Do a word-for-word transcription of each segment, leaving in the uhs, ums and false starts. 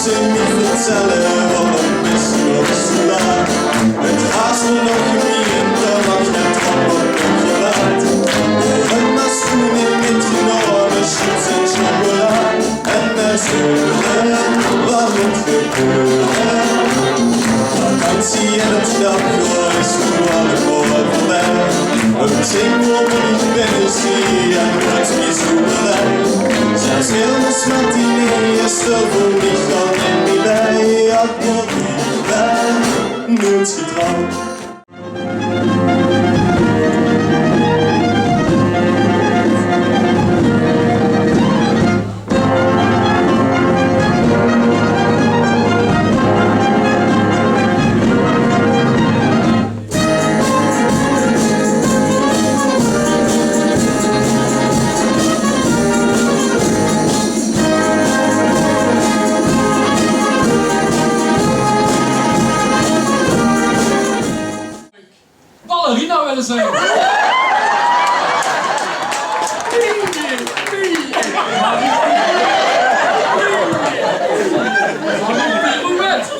Ze mich vertèlle wat 't mis nog zo laat. 't Gaas nog neet in, d'r lag net op 't gewaad. Oere mer sjoen mitgenómme, chips en chocola. En mer zeuke wat mót gebeure. Vakantie en 't sjtapke is noe al ein oer veurbie. Op zeen oer mót ich binne zeen en wurt 't neet zo blij. Zelfs Wilders matinee is d'r veur mich al neet mie bij. Ach, wót ich blij, noeits getrouwd. Ballerina wille zeen. Pirouette.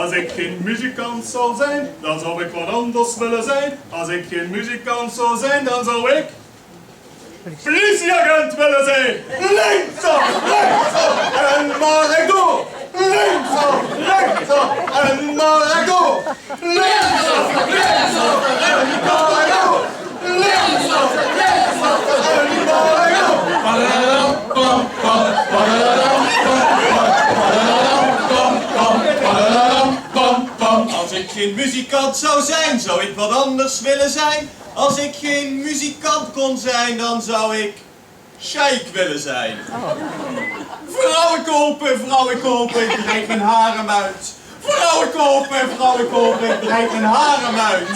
As ik gein muzikant zou zeen, dan zou ik wat anders wille zeen. As ik gein muzikant zou zeen, dan zou ik pliesieagent wille zeen. Linksaf, linksaf en mer door. Linksaf, linksaf en mer door. Linksaf, linksaf en mer door. Linksaf, linksaf en mer door. As ik gein muzikant zou zeen, zou ik wat anders wille zeen. As ik gein muzikant kon zeen, dan zou ik sjeik wille zeen. Vrouwe kope, vrouwe kope, ik breid mien harem oet. Vrouwe kope, vrouwe kope, ik breid mien harem oet.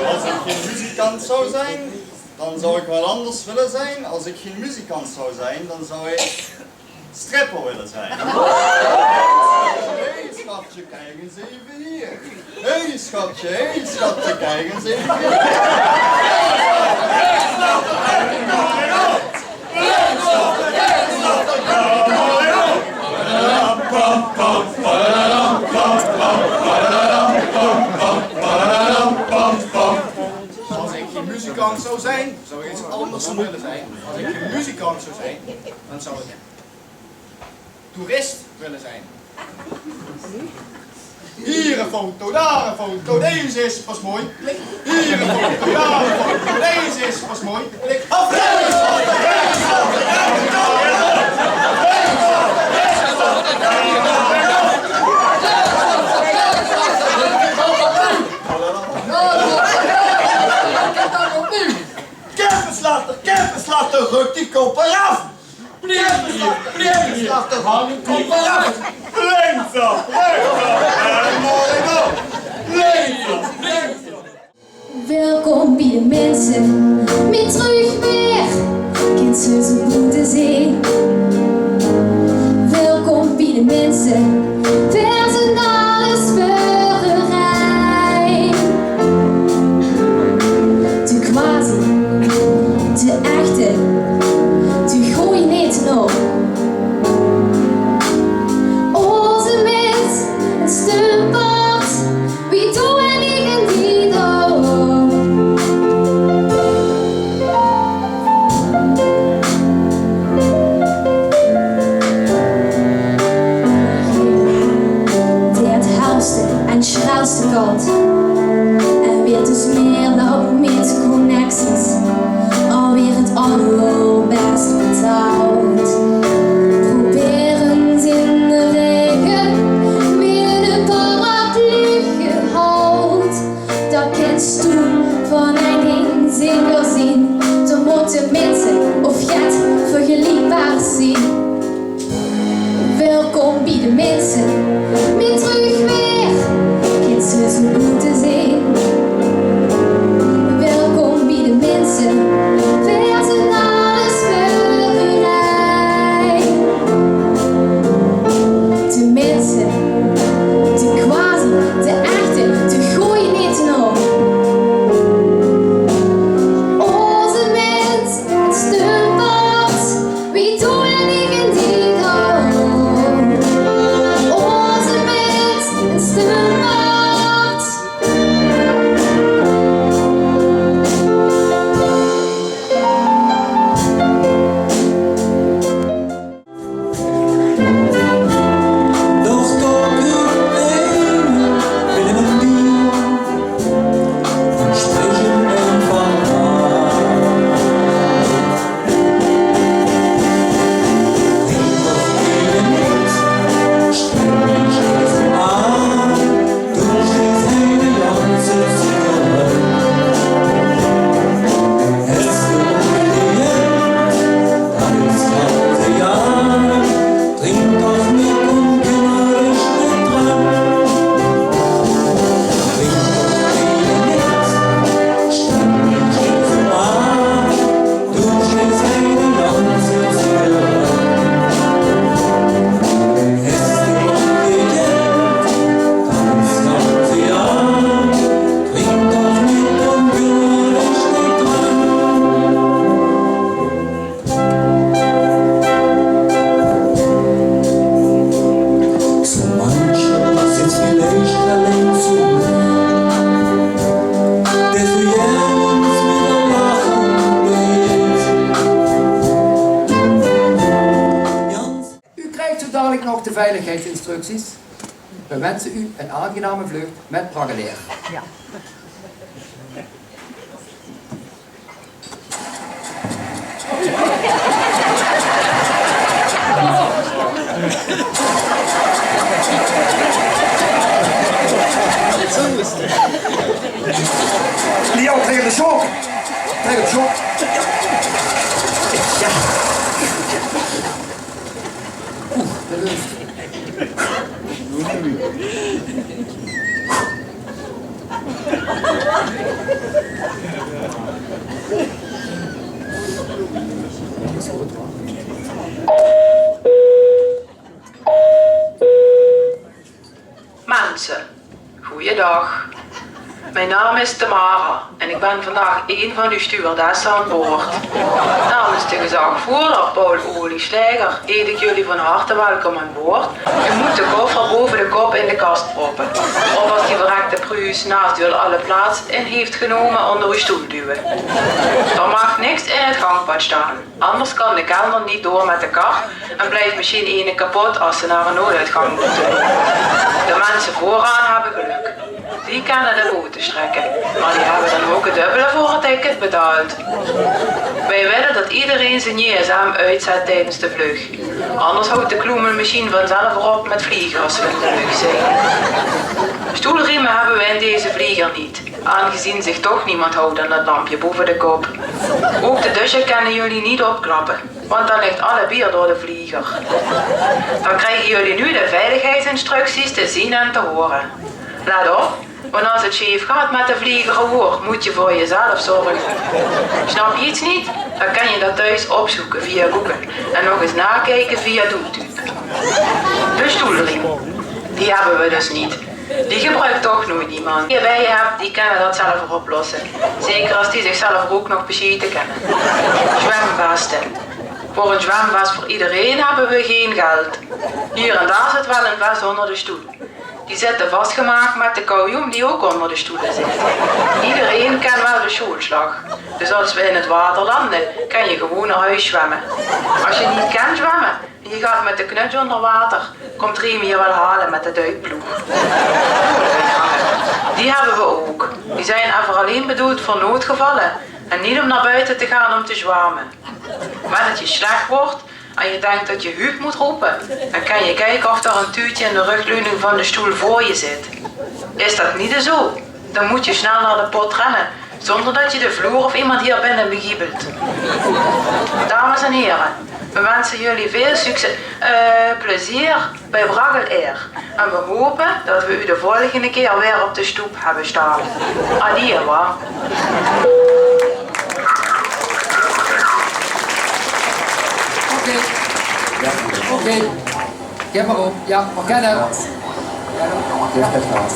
As ik gein muzikant zou zeen, dan zou ik wat anders wille zeen. As ik gein muzikant zou zeen, dan zou ik stripper wille zeen. Hey, schatje, kiek ens effe hier. Hey, schatje, hey, schatje, kiek ens effe hier. As ik gein muzikant zou zeen, zou ik iets anders wille zeen. As ik gein muzikant zou zeen, dan zou ik toerist wille zeen. Hier ein foto, daar ein foto, deze is pas mooi. Hier ein foto, daar ein foto, deze is pas mooi. Af, Kippeslachter, kippeslachter, ruk die kop eraf! Plezier, plezier, hang 'm op. Linksaf, linksaf en mer door. Linksaf, linksaf. Welkom bie de minse, mit trök weer, kins se ze boete zeen. Welkom bie de minse, veer zeen alles veurein. De quasi, de echte, de gooj neet nao. Ózze mins, ein stumpert, wie doe en ich en die doe. D'r herfste en sjrelste kald. En weer dus mier lou mit connecties. Alweer 't allerbèst betaald. Probere in de raege mit 'n paraplu gehaold. Dat kins doe van ein ding zeker zeen. D'r mótte minse of get vergeliekbaar zeen. Welkom bie de minse, Veiligheidsinstructies. We wensen u een aangename vlucht met Braggeleer. Ja. Leo, trek de sjook. Trek de sjook. Ja. Oeh, de lucht. Mensen, goeiedag. Mijn naam is Tamara en ik ben vandaag een van uw stewardessen aan boord. Namens de gezagvoerder Paul Olieslijger heet ik jullie van harte welkom aan boord. U moet de koffer boven de kop in de kast proppen. Of als die verrekte Pruus naast u al alle plaats in heeft genomen, onder uw stoel duwen. Er mag niks in het gangpad staan. Anders kan de kelner niet door met de kar en blijft misschien ene kapot als ze naar een nooduitgang moeten. De mensen vooraan hebben geluk. Die kennen de boete strekken, maar die hebben dan ook het dubbele voor het ticket betaald. Wij willen dat iedereen zijn G S M uitzet tijdens de vlucht. Anders houdt de Kloemel misschien vanzelf weer op met vliegen als we in de lucht zijn. Stoelriemen hebben we in deze vlieger niet, aangezien zich toch niemand houdt aan dat lampje boven de kop. Ook de douche kunnen jullie niet opklappen, want dan ligt alle bier door de vlieger. Dan krijgen jullie nu de veiligheidsinstructies te zien en te horen. Let op, want als het scheef gaat met de vlieger, hoor, moet je voor jezelf zorgen. Snap je iets niet? Dan kan je dat thuis opzoeken via Google en nog eens nakijken via YouTube. De stoelriem, die hebben we dus niet. Die gebruikt toch nooit niemand. Die je bij je hebt, die kunnen dat zelf weer oplossen. Zeker als die zichzelf ook nog beschieten kunnen. Zwemvesten. Voor een zwemvest voor iedereen hebben we geen geld. Hier en daar zit wel een vest onder de stoel. Die zitten vastgemaakt met de kauwgom die ook onder de stoelen zit. Iedereen kan wel de schoolslag. Dus als we in het water landen, kan je gewoon naar huis zwemmen. Als je niet kan zwemmen, je gaat met de knuts onder water, komt Riem je wel halen met de duikploeg. Die hebben we ook. Die zijn echter alleen bedoeld voor noodgevallen en niet om naar buiten te gaan om te zwemmen. Wanneer het je slecht wordt en je denkt dat je hulp moet roepen, dan kan je kijken of er een tuutje in de rugleuning van de stoel voor je zit. Is dat niet zo? Dan moet je snel naar de pot rennen, zonder dat je de vloer of iemand hier binnen begiebelt. Dames en heren, we wensen jullie veel succes, eh, plezier bij Braggeleer. En we hopen dat we u de volgende keer weer op de stoep hebben staan. Adieu, wa. Oké. Oké. Geef maar op. Ja, we kennen. Ja. Nog get gaas.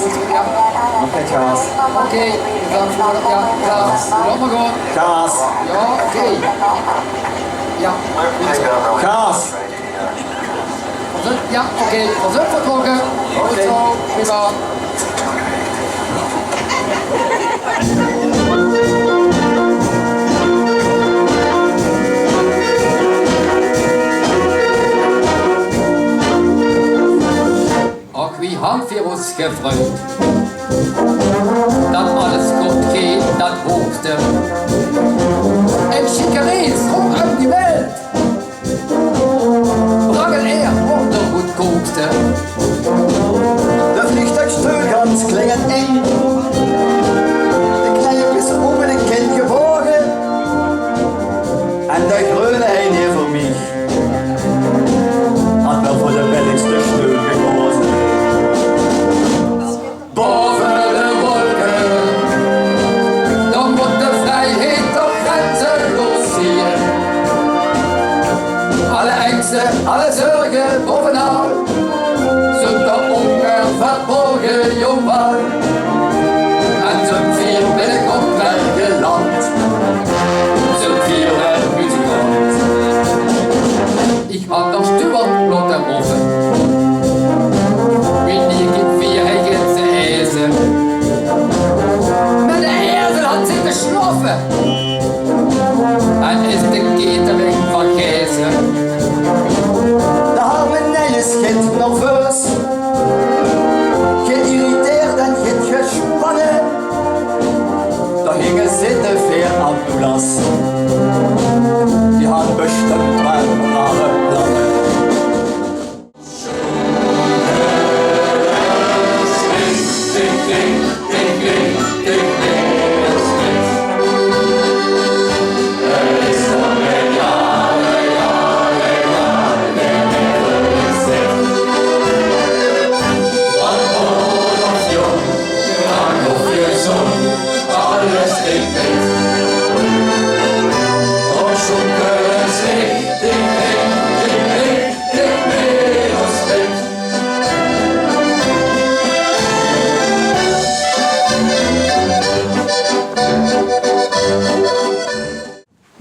Nog get gaas. Oké, bedankt voor, ja, gaas. Laat maar gaan. Gaas. Ja, oké. Ja. Gaas. Ja, oké. Pas op, vertrokken. Oké. Goed zo, prima. Och, wie han veer ós gevreid dat alles good geit, dat hoogste. En sjieke reis rondom de welt. Braggeleer op de goodkoopste. De vliegtuig steug gans klein en eng. De kleine pisse open en kind gebogen. En de greune hein hier voor mich had wel voor de billigste steun gekozen. Boven de wolken, dan wordt de vrijheid toch grenzeloos hier. Alle angsten, alle zorgen bovenal, zult op ongeveer verborgen jombal. En zult vier binnenkort wel geland, zult vier wel muzikant. Ich han d'r steward laote rope. Wie die geit veer hei geit ze eise. Mer de ezel hat zitte slaope. En is de ketering vergaeze. De harmonie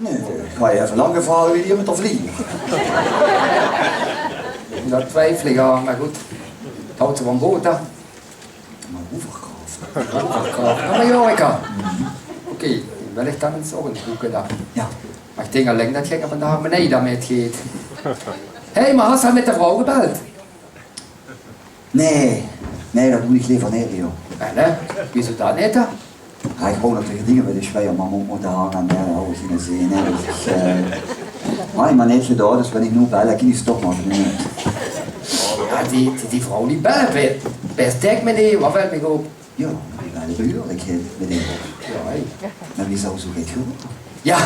Nae, ich haw effe lang gevraog wie die mit de vlieger. Dao twiefel ich aan, mer good. 't Hawt ze van boord, hè. Mer hoeverkraof. Hoeverkraof. Jao, mer jao, ich kan. Oké, dan wil ich dan ins ouch ins boeke dan. Jao. Mer ich dink allein det gekke vandaag meneer dan mitgeit. Hé, mer has se al mit de vrouw gebeld? Nae, nae, det doon ich leever neet, jao. Nae, hè? Wieso det neet dan? Jao, ich wou nog taenge die mit de sjwiegermam mótte hange en, eh, hou ich geine zin in. Dus ich, eh, mer ich mer neet gedaon, dus wen ich noe bel, dan kin ich ze toch mer doon. Jao, die, die, die vrouw die belt bès, bès dèk mit die, waat vèlt mich op. Jao, die belt behuurlik, hè, mit die. Jao, hè. Mer wie zou zoe get gaon? Jao,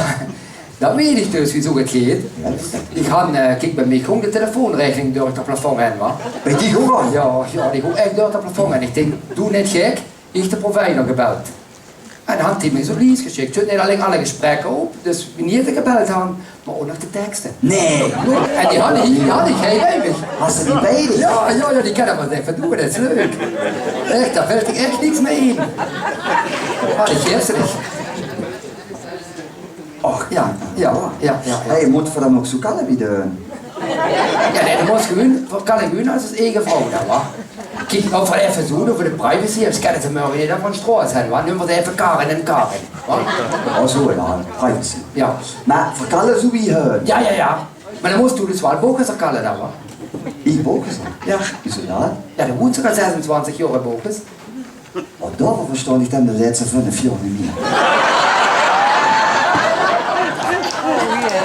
det weit ich dus, wie zoe get geit. Jao, det is det. Ich han, eh, kiek, bie mich góng de telefoonraekening door 't plafond hin, wa. Bie dich ouch al? Jao, jao, die góng ech door 't plafond hin. Ich dink, doe neet gek, ich de provider gebeld. En han die mich zoe'n lies gesjik. Sjtóng neet allein alle gesprekke op, dus wienie ze gebeld han, mer ouch nog de tekste. Nae. En die han ich, die han ich hie bie mich. Has se die bie dich? Jao, jao, jao, die kin ich waal effe doon, det is leuk. Ech, dao vèlt dich ech niks mie in. Mer ich gaef ze dich. Och, jao, jao, jao, jao. Hè, mótte v'r dan ouch zoe kalle wie de... Jao, nae, det mós gewoon, v'r kalle gewoon es eige vrouw dan, wa. Kiek, noe veur effe zoe, veur de privacy, es kènne ze mörge neet van straot zeen, wa. Neume v'r ze effe Karin en Karin, wa. Oh, zoe, jao, privacy. Jao. Mer v'r kalle zoe wie hun. Jao, jao, jao. Mer dan mós doe dus waal Bochumer kalle dan, wa. Ich Bochumer? Jao. Wieso dan? Jao, doe woons al zesentwintig jaor in Bochum. Mer daoveur verstaon ich dan de lètste vunf jaor neet mie.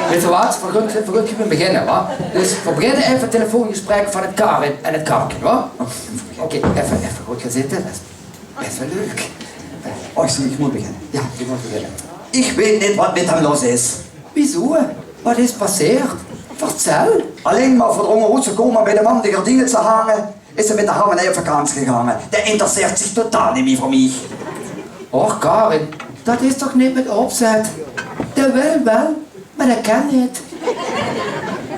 Wèts se waat? V'r gaon, v'r gaon gewoon beginne, wa? Dus v'r beginne effe 't telefoongesprek van 't Karin en 't Karken, wa? Oké, effe, effe good gaon zitte. Det is bès waal leuk. Och, ich mót beginne. Jao, doe mós beginne. Ich weit neet waat mit häöm los is. Wieso? Waat is passeerd? Vertèl. Allein mer veur d'r ónger oet te kómme, bie de mam de gardiene te hange. Is 'r mit de ham en ei op vakantie gegange. Dae interesseert zich totaal neet mie veur mich. Och, Karin, det is toch neet mit opzet? Dae wil waal, mer dae kan neet.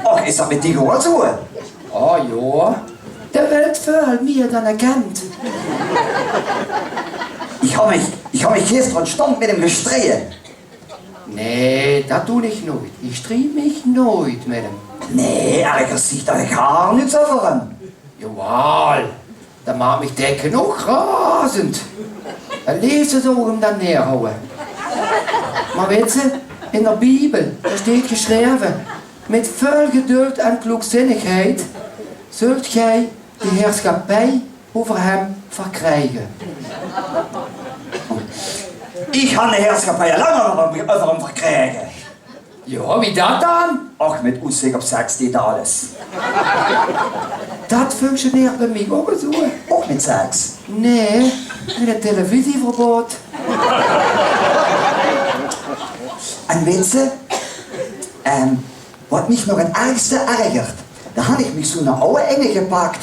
Och, is det mit dich ouch zoe? Oh jao, dae wilt väöl mie dan dae kint. Ich han mich, ich han mich gister stónd mit häöm gestreje. Nae, det doon ich noeats. Ich strie mich noeats mit häöm. Nae, ergers dich dan gaar neet euver häöm. Jawaal, det maak mich dèk genóg razend. 't Leefste zou ich häöm dan neerhouwe. Mer wèts se, in de Bibel, dao steit gesjreve: mit väöl geduld en kloekzinnigheid zult gij de heerschappij euver hem verkrijge. Ich han de heerschappij al lang euver häöm, euver häöm verkrege. Jao, wie det dan? Och, mit oetzich op seks geit alles. Det functioneert bie mich ouch zoe. Ouch mit seks? Nae, mit 't televisieverbaod. En wèts se, ehm, waat mich nog 't ergste ergert, dan han ich mich zoe'n aw ingepak.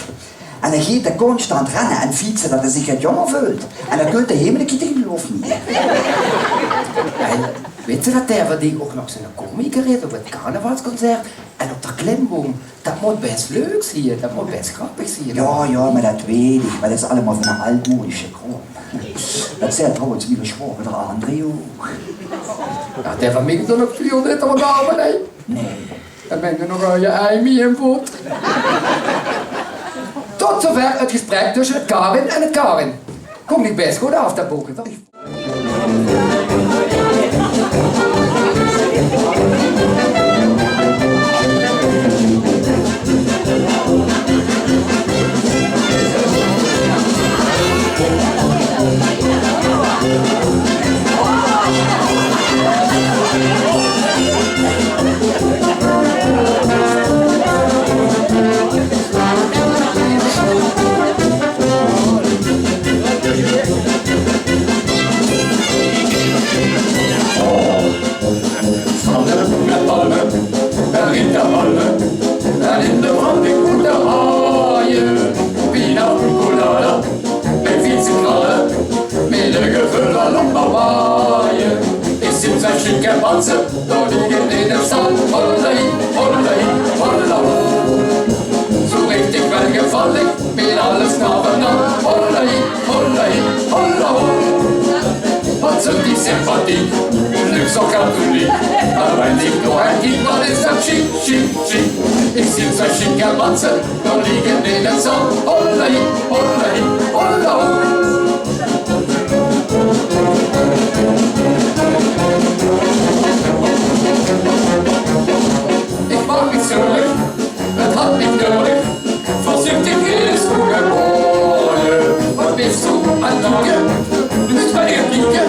En dan geit 'r constant renne en fietse det 'r zich get jónger veult. En dan kump 'r heem en dan kint 'r gein lof mie. En wèts se det d'r van die ouch nog zoe'n komiker is op 't carnavalsconcert en op de klimboum? Det mót bès leuk zeen, det mót bès grappig zeen. Jao, jao, mer det weit ich. Mer det is allemaol van de altmodische kraom. Det zaet trouwens miene zwaoger d'r André ouch. Jao, d'r van mich dan ouch väöl neet, mer dao, hè. Nae. Dan bèn ich nog, eh, je ei mie in voet. Tot zover 't gesprek tösse 't Karin en 't Karin. Kóm ich bès good aaf, det book, toch? Sjieke Batse, dao ligke in 't zand. Hollei, hollei, holla. Zoe richtig welgevallig, mit alles nao benaar. Hollei, hollei, holla. Wat zunt die sympathiek, lüks zoe katholiek. Mer wen ich noe aan kiek, wat is dat sjiek, sjiek, sjiek. Ich zeen zoe sjieke Batse, dao ligke in 't zand. Hollei, hollei, holla. Ich maak mich zörg, dat hat mich nödig. Veurzichtig is de geboje. Wat bis doe aan 't doeke? Doe bös bie 't kieke.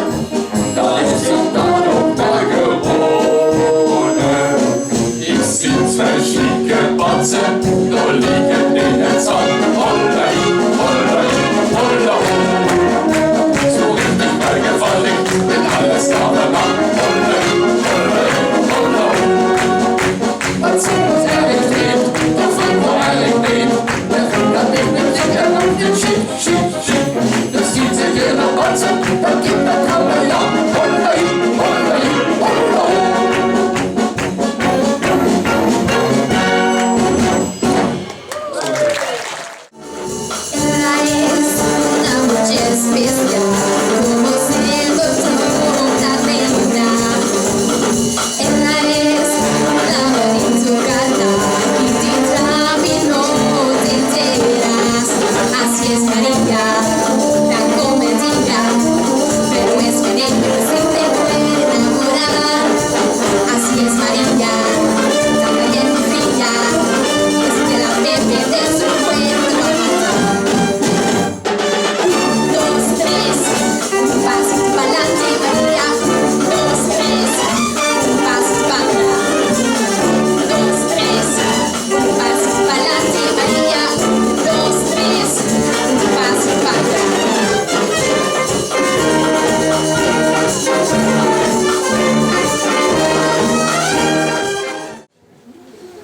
Dat is zoe dan ouch waal gewore. Ich zeen twieë sjieke Batse, dao ligke in 't zand. Hollei, hollei, holla. Zoe richtig welgevallig, mit alles nao benaar. Hollei, hollei, holla. Dat zeen v'r eigelik neet, dat zeen v'r eigelik neet. V'r vinge dat neet, dat is sjiek, sjiek, sjiek. Dat zeen ze geer nao Batse, dat geit dat allemaol, jao. Hollei, hollei, holla.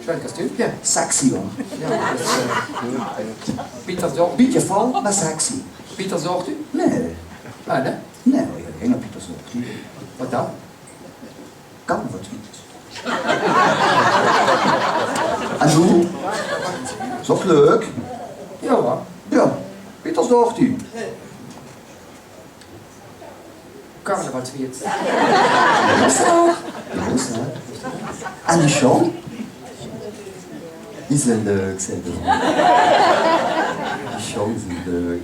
Sjoen kostüümke. Sexy, huur. Jao, dat is, eh, Pieter Zorg. Bietje vol, mer sexy. Pieter Zorg, doe? Nae. Ah, nae? Nae, ich höb gein Pieter Zorg. Wat dan? Carnavalswiets. En doe? Is ouch leuk. Jao, huur. Jao, Pieter Zorg, doe. Carnavalswiets. Is dat? Is dat? En de sjoon? Die zeen leuk, zègk ich. Die sjoon zeen leuk.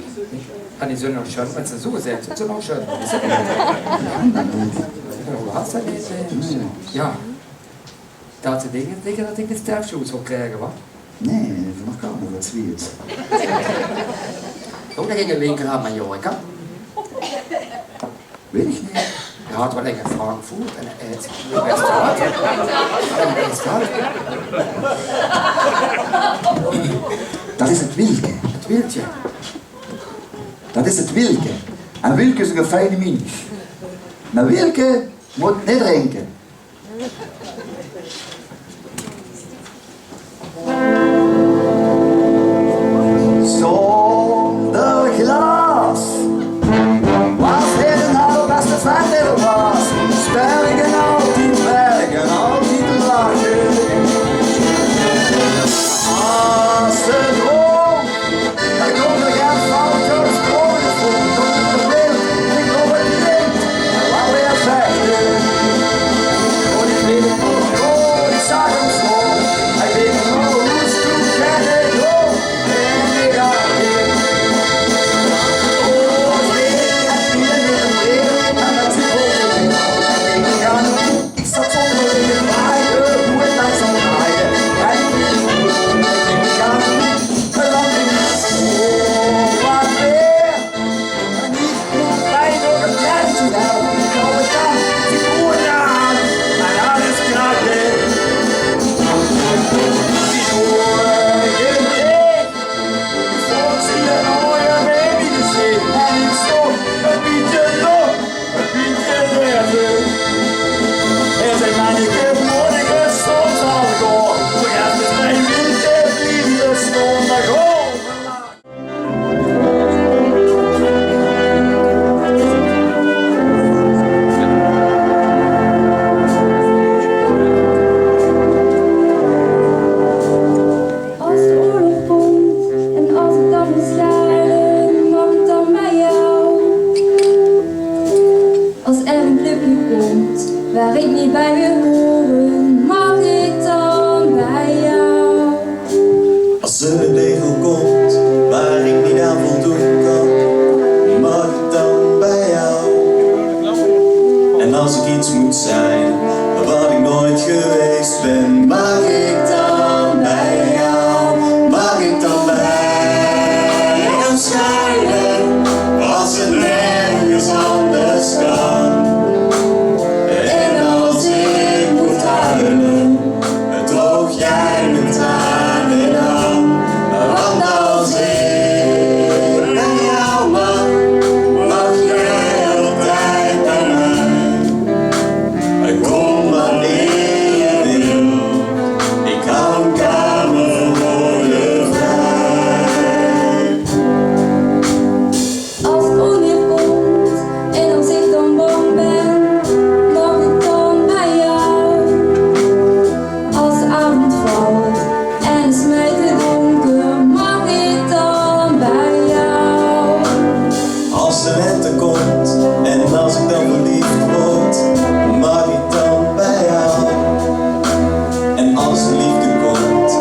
En die zeen nog sjoon, wen ze zoe zeen, zeen ze nog sjoon. Is dat neet? Jao, wie haet dat neet, eh? Jao. Dat ze dinge, dinge dat ich de sterfsjoes wil kriege, wa? Nae, van de carnavalswiets. Ouch nog in de linkerhand, Mallorca? Weit ich neet. Hae haet waal in Frankfurt en in Eindhoven. En in Eindhoven. Dat is 't Wielke. 't Wielke. Dat is 't Wielke. En Wielke is 'ne fijne mins. Mer Wielke mót neet drinke. Zónger glaas waas hae d'n allerbèste vent dae d'r waas. Spelke altied, spelke altied lache. Es ze drónk, dan kóns se get fout doon. Drónk, drónk, drónk, en waal weer vechte. Veur die Waar ik niet bij wil horen, mag ik dan bij jou? As 'ne regel kump, waar ik niet aan voldoen kan, mag ik dan bij jou? En as ik iets moet zijn wat ik nooit geweest ben, mag ik dan bij jou? Mag ik dan bij jou schuilen, als het nergens anders kan? En als ik moet huilen, droog jij mijn tranen aan. Want als ik bij jou mag, mag jij altijd bij mij. Kom wanneer je wil, ik hou een kamer voor je vrij. Als het onweer komt en als ik dan bang ben, mag ik dan bij jou? Als de avond valt en het smijt het donker, mag ik dan bij jou? Als de lente komt en als ik dan verliefd word, mag ik dan bij jou? En als de liefde komt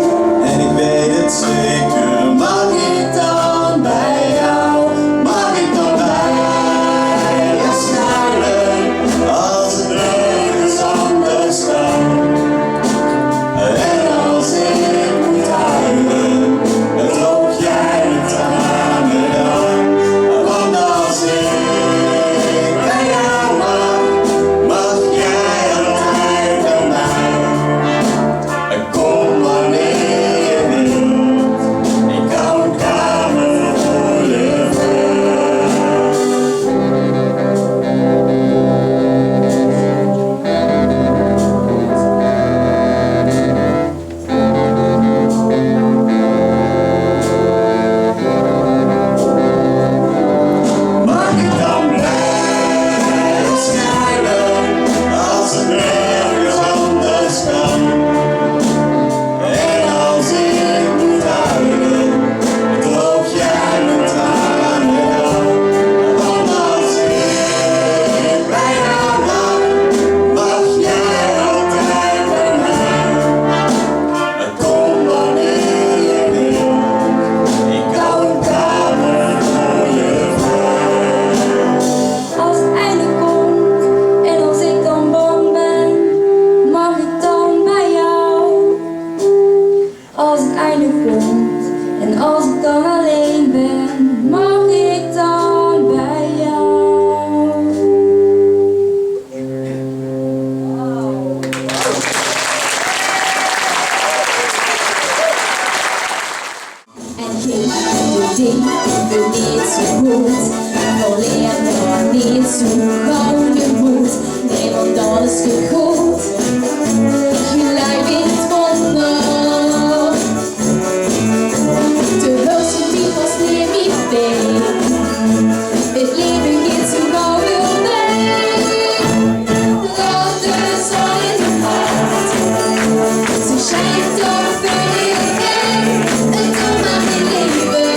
en ik weet het zeker, mag ik dan bij jou? Mag ik dan bij jou schuilen, als het nergens anders kan? En als ik moet huilen, droog jij mijn tranen aan. Want als ik bij jou mag, mag jij altijd bij mij. Kom wanneer je wilt, ik hou een kamer voor je vrij. Mag ik dan bij jou schuilen, als het nergens anders kan? En als ik moet huilen, droog jij mijn tranen aan. Want als ik bij jou mag, mag jij altijd bij mij. Kom wanneer je wilt, ik hou een kamer voor je vrij. Als het einde komt en als ik dan bang ben, mag ik dan bij jou? Als het einde komt en als ik dan alleen ben, mag ik dan bij jou? En geef de dingen niet zo goed, verleer dan niet zo gauw de moed. Nee, want alles goed. Gelijk in het wonder. De hulp die was neem niet mee. Het leven gaat zo gauw weer mee. Laat de zon in het hart. Ze schijnt toch weer in. En doe maar in leven.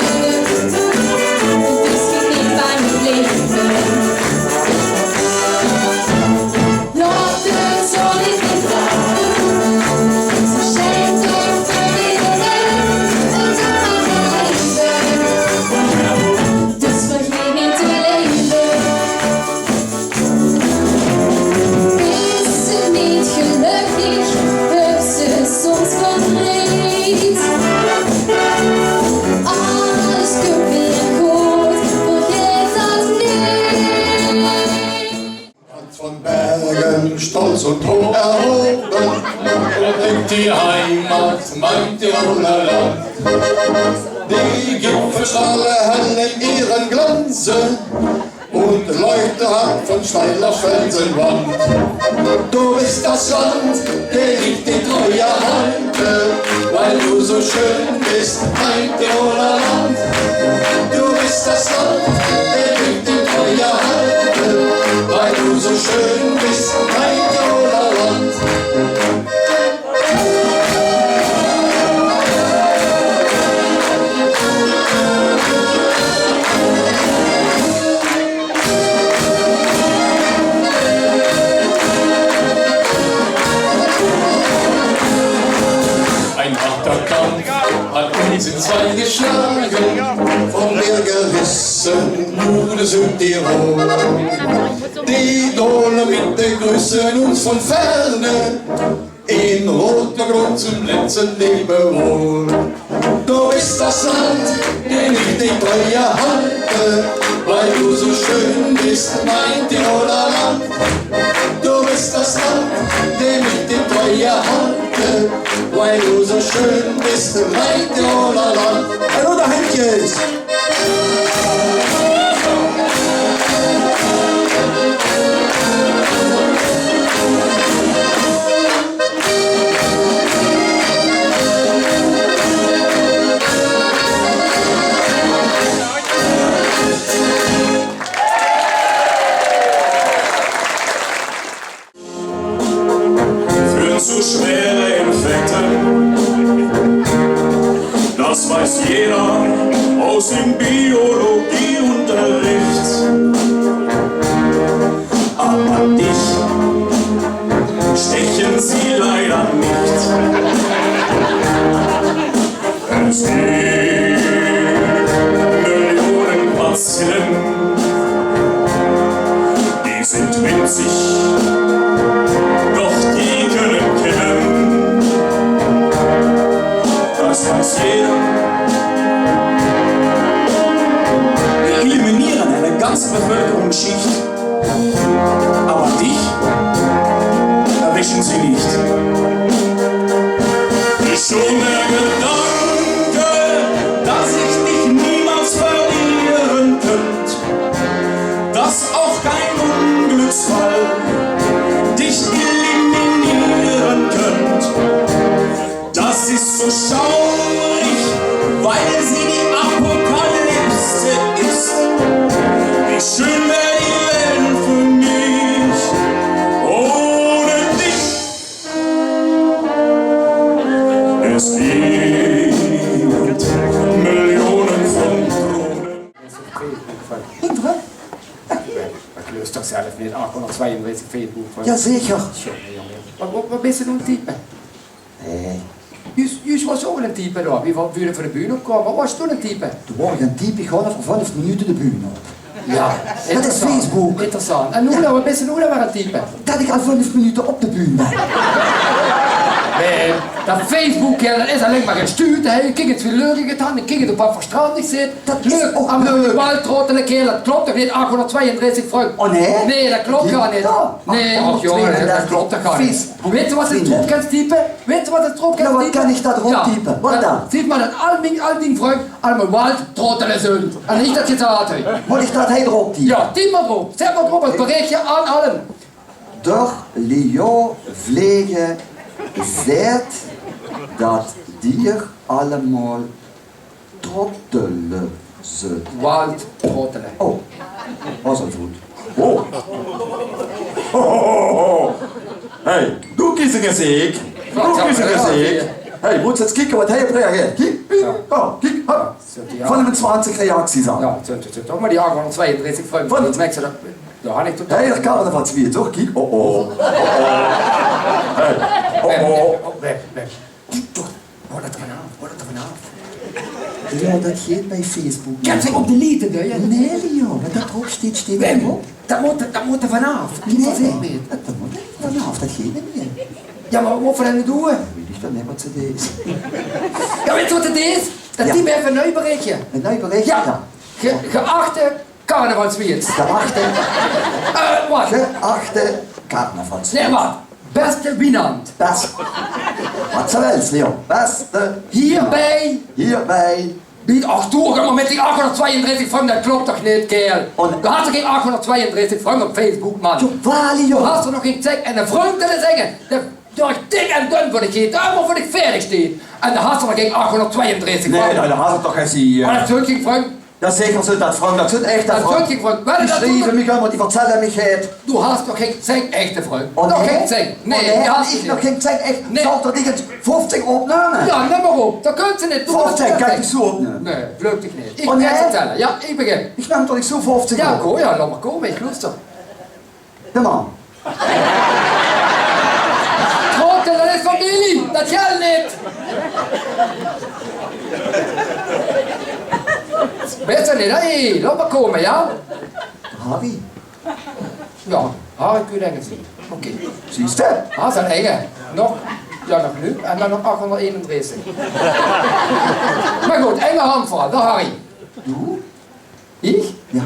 Dus geniet van het leven. Laat de zon in het hart. Ze schijnt toch weer in. En doe maar in leven. Dus vergeet niet te leven. Is het niet gelukkig, heb ze soms verdriet. Alles komt weer goed, vergeet dat niet. Van Bergen, stolz und hoch erhoben, und die Heimat, mein Tiroler Land. Die Gipfelstrahlen hellen in ihrem Glanze und leuchten hart von steiler Felsenwand. Du bist das Land, der ich dir treu erhalte, weil du so schön bist, mein Tiroler Land. Du bist das Land, der ich dir treu erhalte, weil du so schön bist, mein Tiroler Land. Sind zwei geschlagen, vom Berg gerissen, Mude Südtirol. Die Dolomiten grüßen uns von ferne, in rotem Grund zum letzten Lebewohl. Du bist das Land, dem ich die Treue halte, weil du so schön bist, mein Tiroler Land. Du bist das Land, dem ich die Treue halte, weil du so schön bist, mein Tiroler Land. Hallo, da Henkjes! Für zu schwere Infekte, das weiß jeder aus dem Biologieunterricht. Aber dich stechen sie leider nicht. Es gibt Millionen Bazillen, die sind winzig, doch die können killen. Das weiß jeder. Wir eliminieren eine ganze Bevölkerungsschicht. Aber dich erwischen sie nicht. Schon der Gedanke, dass ich dich niemals verlieren könnte, dass auch kein Unglücksfall dich eliminieren könnte. Das ist so schaurig, weil sie die Apokalypse ist. Wie schön wäre die Welt für mich ohne dich. Es gibt Millionen von Drohnen. Hintere? Dat klöös toch zelf neet, achhóngerdtweeëndressig Facebook. Jao, zeker. Sjonge, jonge. Wat, wat, wat bis se noe aan 't type? Nae. Juus, juus waas se ouch aan 't type dao. Wie, wie v'r de bühne opkwaome, wat waas se toen aan 't type? Toen waas ich aan 't type, ich gaon euver vief minute de bühne op. Jao, dat is interessant. Facebook. Interessant. En noe dan, wat bis se noe dan weer aan 't type? Dat ich al vief minute op de bühne bön. Nae, dat Facebook, jao, dat is allein mer gestuurd, hè. Kiek ins wie leuk ich 't han, kiek ins op wat veur strand ich zit. Dat is ouch leuk. Leuk, allemaol waldtrottele, kaerel, dat klop toch neet, achhóngerdtweeëndressig, vrind. Oh, nae? Nae, dat klop gaar neet. Nae, och, jónge, dat klop toch gaar neet. Wèts se wat se d'rop kins type? Wèts se wat se d'rop kins type? Noe, wat kan ich dao d'rop type? Wat dan? Zuus se mer dat al mien, al dien vrung allemaol waldtrottele zunt. En ich dat gezaat höb. Mót ich dat hie d'rop type? Jao, typ mer d'rop. Zèt mer d'rop es berichje aan allemaol. D'r Lyon Vlege zaet dat dier allemaol trottele zunt. Waldtrottele. Oh, waas al good. Oh. Ho, ho, ho, ho. Hey, doe kies ich gezeik. Doe kies ich gezeik. Hey, mós ins kieke wat hae op reageert. Kiek, kiek, oh, kiek, hup. Viefentwintig reacties al. Jao, zönt, zönt toch mer die achhóngerdtweeëndressig vrung. Van 't, dat merks se, dat, dao han ich toch. Hey, d'r carnavalswiert, toch? Kiek, oh, oh. Oh, oh. Hey, oh, oh. Web, web, web. Kiek toch. Haol dat d'rvan aaf, haol dat d'rvan aaf. Jao, dat geit bie Facebook neet. Kins se op delete, hè? Nae, jao, wat dao d'rop steit, steit d'rop. Dat mót, dat mót d'rvan aaf. Nae, dat mót d'rvan aaf, dat geit neet mie. Jao, mer wat mót v'r dan noe doon? Weit ich dan neet wat se deis. Jao, wèts se wat 't is? Dat type effe ein nuuj berichje. Ein nuuj berichje? Jao. Ge-, geachte carnavalswiert. Geachte. Eh, wat? Geachte carnavalswiert. Nae, wat? Beste Wienand. Bes-, wat se wils, Leo. Beste Wienand. Hierbij. Hierbij. Bie, ach, doe, gaon mer mit die achhóngerdtweeëndressig vrung, dat klop toch neet, kaerel? Oh, nae. Doe has toch gein achhóngerdtweeëndressig vrung op Facebook, man. Jao, waal, jao. Doe has toch nog gein zek en ein vrung te zègke. Doe, doe, dik en dun veur dich geit, allemaol veur dich veerdig steit. En doe has toch nog gein achhóngerdtweeëndressig vrung. Nae, doe has se toch gein zek, eh. Mer dat zunt gein vrung. Jao, zeker zunt dat vrung, dat zunt echte vrung. Dat zunt gein vrung. Die sjrieve mich aan, die vertèlle mich 't. Doe has toch gein zek echte vrung? Oh, nae? Nog gein zek? Nae, ich nog gein zek echt. Nae. Zal ich d'r ins vieftig opnumme? Jao, num mer op. Dat kins se neet. Vieftig, kan ich zoe opnumme? Nae, vleug dich neet. Ich bèn aan 't tèlle. Jao, ich begin. Ich num toch neet zoe vieftig op? Jao, kóm, jao, laot mer kómme, ich loester. Kóm mer. Trottel, dat is femilie, dat gelt neet. Wèts se neet, hè? Hey, laot mer kómme, jao? Harry. Jao, Harry kóns se dink ich zeen. Oké. Zuus se? Ah, is dat enge. Nog, jao, nog leuk. En dan nog achhónderdeenendressig. Mer good, enge handvol. Dao, Harry. Doe? Ich? Jao.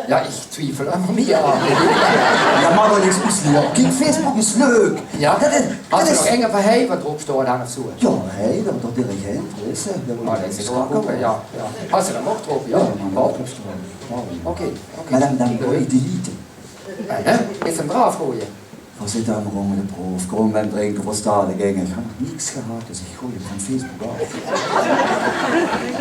Jao, ich twiefel ummer mieë aan. Jao, mer dat is oes leuk. Kiek, Facebook is leuk. Jao? Dat is, dat is nog enge van hei wat d'rop staon dan of zoe? Jao, hei, dat, dat dirigent, is, hè. Oh, dat is ouch good, jao, jao. Has se dat nog d'rop, jao? Jao, mer dat is gewoon. Oké, oké. Mer dan, dan gooi ich delete. Hè? Is 'm d'raaf gooie? Veer zitte allemaol róm de proef. Kóm, bie 't drinke, veer staon de gange. Ich höb nog niks gehad, dus ich gooi 'm van Facebook aaf.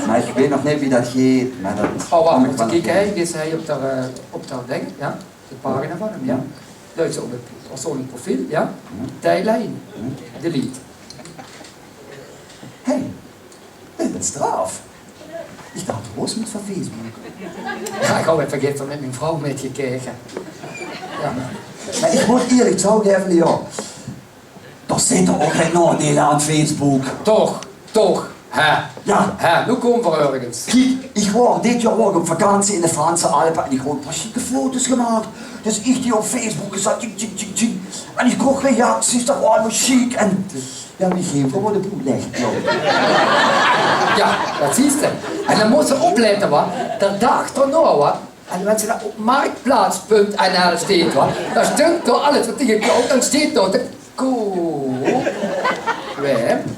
Mer ich weit nog neet wie dat geit, mer dat... Oh, wach, mót ich kieke, hè. Is hei op de, eh, op de ding, jao? De pagina van 'm, jao? Jao. Duits op 't persoonlik profiel, jao? Jao. Tijdlijn. Jao. Delete. Hey. Dit is straaf. Ich dach, doe waors neet van Facebook. Jao, ich höb effe gister mit mien vrouw mitgekeke. Jao. Mer ich mót ierlik zeuke, jao. Dao zitte ouch gein naodeile aan Facebook. Toch, toch, hè? Jao. Hè, noe kómme veer örges. Kiek, ich waor, dit jaor waor ich op vakantie in de Franse Alpe en ich haw e paar sjieke foto's gemaak. Dus ich die op Facebook gezat, tjing, tjing, tjing, tjing. En ich kreeg reacties, dat waor allemaol sjiek. En Jao, wie geef ich de boel leg, jao. Jao, dat zuus se. En dan mós se oplètte, wa. De daag daonao, wa. En wen se dan op marktplaats punt N L steit, wa, dan steit dao alles wat dich koup, dan steit dao de koop. Wem?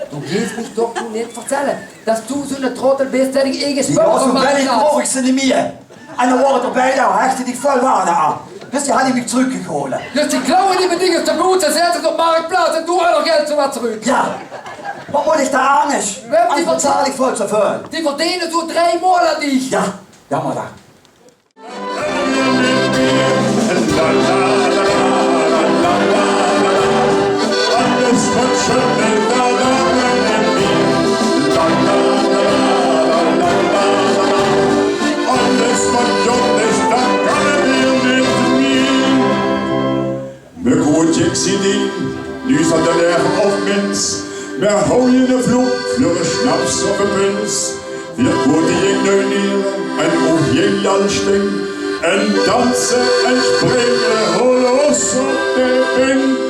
Doe geis mich toch noe neet vertèlle dat doe zoe'n trottel bis, dat ich eigelik... Jao, zoe bön ich ouch, ich zeen neet mieë. En dan waor 't d'rbie, dao hechde ich väöl waarde aan. Dus die höb ich mich trökgehaold. Dus die klauwe die mien dinger te boete, zètte ze op marktplaats en doe höbs nog geld veur wat trök. Jao. Wat mót ich dao angers? Angers betaal ich väöl te väöl. Die verdene zoe drei maol aan dich. Jao, jao, mer dan. Mer good, ich zeen dien, noe is dat de laeg op, mins. Mer hou je de vloek veur de snaps of de pins. Veer goeaje jing nuuj neer en ouch jing jal steng. En danse en springe, hol los op de bink.